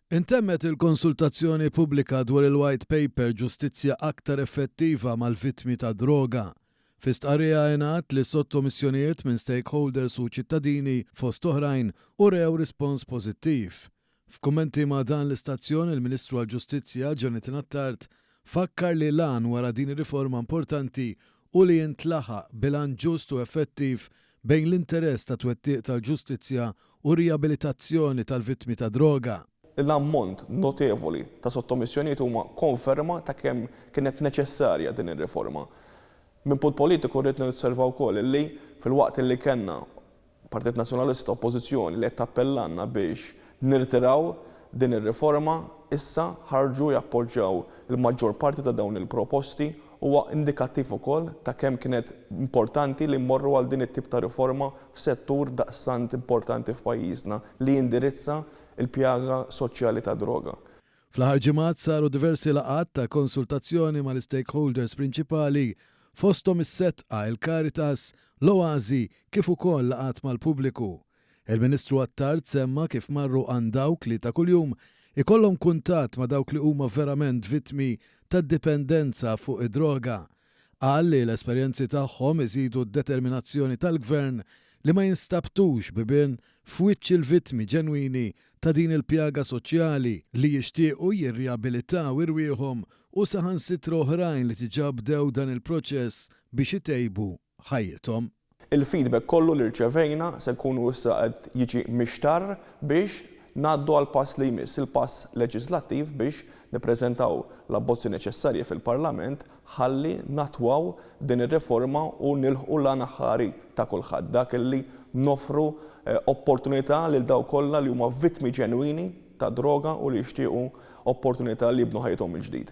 Intemmet il-konsultazzjoni pubblika dwar il-White Paper Ġustizzja Aktar Effettiva mal-Vittmi tad-Droga. Fi stqarrija ingħad li sottomissjonijiet minn stakeholders u ċittadini fost oħrajn urew rispons pożittiv. F'kummenti ma' dan l-istazzjon il-Ministru għall-Ġustizzja Jonathan Attard fakkar li l-għan wara din ir-riforma importanti hu li jintlaħaq bilanċ ġust u effettiv bejn l-interess ta' twettiq tal-ġustizzja u r-riabilitazzjoni tal-vittmi tad-droga. L-ammont notevoli ta' sottomissjonijiet huma konferma ta' kemm kienet neċessarja din ir-riforma. Minn punt politiku rrid nosserva wkoll li filwaqt li kellna Partit Nazzjonalista Oppożizzjoni li qed tappellalna biex nirtiraw din ir-riforma, issa ħarġu jappoġġjaw il-maġġor parti ta' dawn il-proposti huwa indikattiv ukoll ta' kemm kienet importanti li mmorru għal din it-tip ta' riforma f'settur daqstant importanti f'pajjiżna li jindirizza l-pjaga soċjali tad-droga. Fl-aħħar ġimgħat saru diversi laqgħat ta' konsultazzjoni mal-istakeholders prinċipali fosthom is-Sedqa, il-Caritas, l-Oasi kif ukoll laqgħat mal-pubbliku. Il-Ministru Attard semma kif marru għand dawk li ta' kuljum ikollhom kuntatt ma' dawk li huma verament vittmi tad-dipendenza fuq id-droga. Qal li l-esperjenzi tagħhom iżidu d-determinazzjoni tal-Gvern li ma jinstabtux bibien f'wiċċ il-vittmi ġenwini ta' din il-pjaga soċjali li jixtiequ jirriabilitaw irwieħhom u saħansitra oħrajn li diġà bdew dan il-proċess biex itejbu ħajjithom. Il-feedback kollu li rċevejna se nkunu issa qed jiġi mixtarr biex ngħaddu għall-pass li jmiss, il-pass leġiżlattiv biex nippreżentaw l-abbozzi neċessarji fil-Parlament ħalli nattwaw din ir-riforma u nilħqu l-għan aħħari ta' kulħadd, dak li noffru opportunità lil dawk kollha li huma vittmi ġenwini tad-droga u li jixtiequ opportunità li jibnu ħajjithom mill-ġdid.